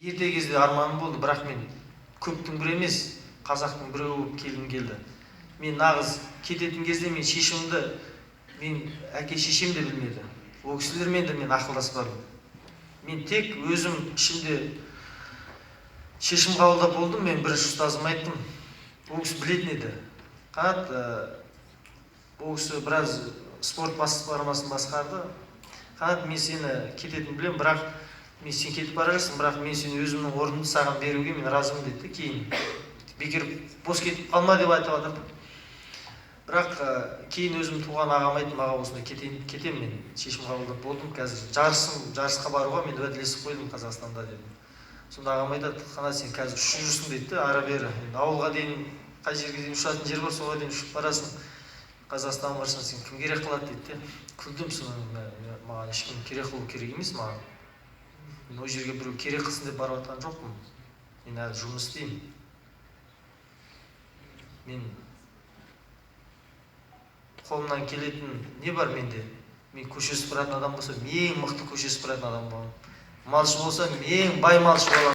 Ерте кезде арманым болды, бірақ мен көптің бірі емес, қазақтың біреуі болып келгім келді. Мен нағыз кететін кезде мен шешімімді мен әке шешем де білмеді, ол кісілермен де мен ақылдаспадым. Мен тек өзім ішімде шешім қабылдап болдым. Мен бірінші ұстазыма айттым, ол кісі білетін еді. Қанат, ол кісі біраз спорт басқармасын басқарды. «Қанат, мен сені кететінін білемін, бірақ мен сен кетіп бара жатырсың, бірақ мен сені өзімнің орнымды саған беруге мен разымын», – деді де. Кейін «бекер бос кетіп қалма» деп айтып жатыр да. Бірақ кейін өзім туған ағама айттым: «Аға, осындай кетейін, кетемін, мен шешім қабылдап болдым, қазір жарысым, жарысқа баруға мен уәделесіп қойдым Қазақстанда», – дедім. Сонда ағам айтады: «Қанат, сен қазір ұшып жүрсің, – дейді да, – ары бері енді ауылға дейін, қай жерге дейін ұшатын жер бар, соған дейін ұшып барасың. Қазақстанға барсаң, сен кім керек қылады?» – дейді де. Күлдім. Содан маған ешкім керек қылу керек емес. Маған мен ол жерге біреу керек қылсын деп барып жатқан жоқпын. Мен әлі жұмыс істеймін. Мен қолымнан келетін не бар менде? Мен көше сыпыратын адам болсам, ең мықты көше сыпыратын адам боламын. Малшы болсам, ең бай малшы боламын.